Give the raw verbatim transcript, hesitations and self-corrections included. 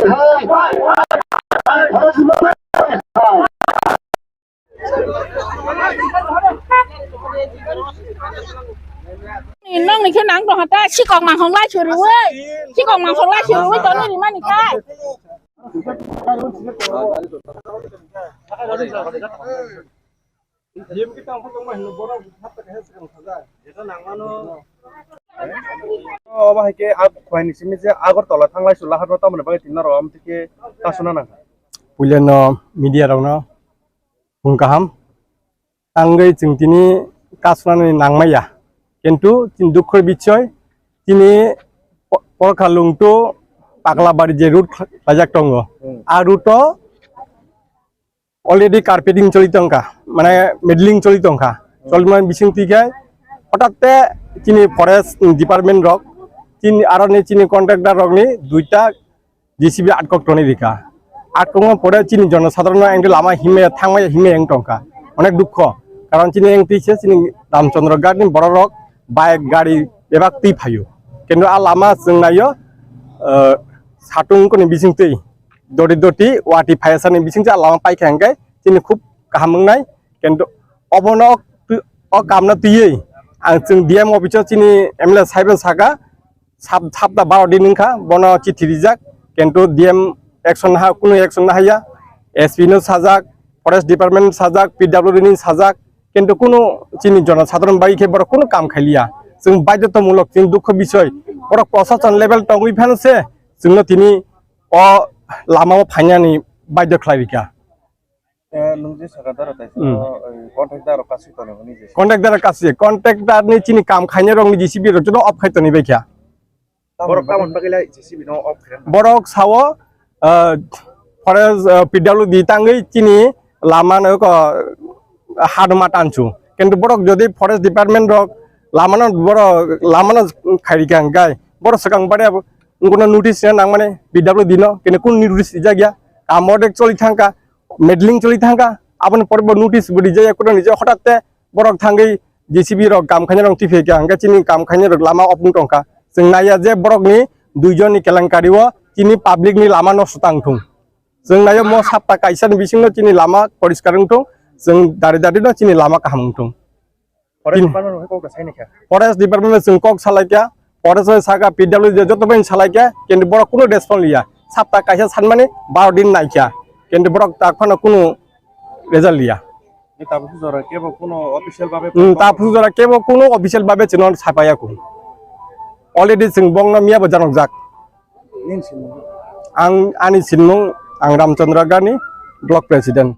Nong ni khe nang tong hata, sikok mangkhong lai churui, sikok mangkhong lai churui, tong ni rimani kha. Obo hai khe ang khuaini simi je Agartala thanglai su laharno tamoni bagwi tinna rw amtwi khe kasuna nang. Puilano media rokno phung kaham tangwi chwng tini kasunani nangmaya, kintu chini dukho bisoy tini po-, Porkha Lungtu Paklabari je route khlaijak tongo, hmm, a route o already carpeting choli tongkha, mane middling choli tongkha. Cholmani bising twi khe hotat te chini forest department rok, chini aro ni chini contractor rok ni duita J C B atkok toni rikha. Atkok no pore chini jono sadharon no engke lama himya thangmaya himya eng tongkha. Onek dukho. Karon chini eng twi se chini Ramchandra Ghat ni borok rok bike gari bebak twi phaio. Kintu a lama chwng naio, eh, satung koni bising twi doti doti wati phaiya sani bising cha lama paikha hingke chini khub kaham wngnai. Kintu obono o, o kamno twiwi ang chwng D M office o chini M L A saibo saka sap-, sapta baro din wngkha bono chithi rijak, kintu D M action ha kunu action haya, S P no sajak, forest department sajak, P W D ni sajak, kintu kunu chini jono sadharon bai khe borok kunu kam khailiya. Chwng baidhotamulok chini dukho bisoy borok prosason level tongwi phano se chwngno tini o lama o phainani baidhyo khlai rikha. Eh, nwng je saka daro tai hmm, saka, eh, contractor rok kasi toni hwnwi je. Contractor kasi, contractor ni chini kam khainai rok ni J C B rok jono off khai toni bai kha. Borok tamon bagwi lai J C B no off khai rwna? Borok sao, eh, forest, eh, P W D tangwi chini lama no ko haduma tansu. Kintu borok jodi forest department rok lama no borok lama no khai rikha hwnkhe borok swkang bare abo wngkuna notice rwna nangmani P W D no, kintu kun notice rijak ya, kam ordek choli thangkha, meddling choli thangkha, aboni pore bo notice bo rijak ya, kuno nijak hotat te borok thangwi J C B rok kam khainai rok twi phaikha, hwnkhe chini kam khainai rok lama off wng tongkha. Chwng naiya je borok ni dui jon ni kelenkari o chini public ni lama nosto tang thung. Chwng naiya mo sapta kaisa ni bisingo chini lama poriskar wng thung, chwng dari dari no chini lama kaham wng thung. Forest Department bai kok da saini kha? Forest Department bai chwng kok salai kha, forest bai saka P W D joto bai salai kha, kintu borok kunu response liya. Sapta kaisa sanmani baro din nai kha, kintu borok tak phano kunu result liya. Ni tabuk jora kebo kunu official babe hmm, tabuk jora kebo kunu official babe chwngno sapaiya kunu. Already chwng bongno miya bo janok jak. Nini sinmung? Ang ani sinmung ang Ramchandra Gani, block president.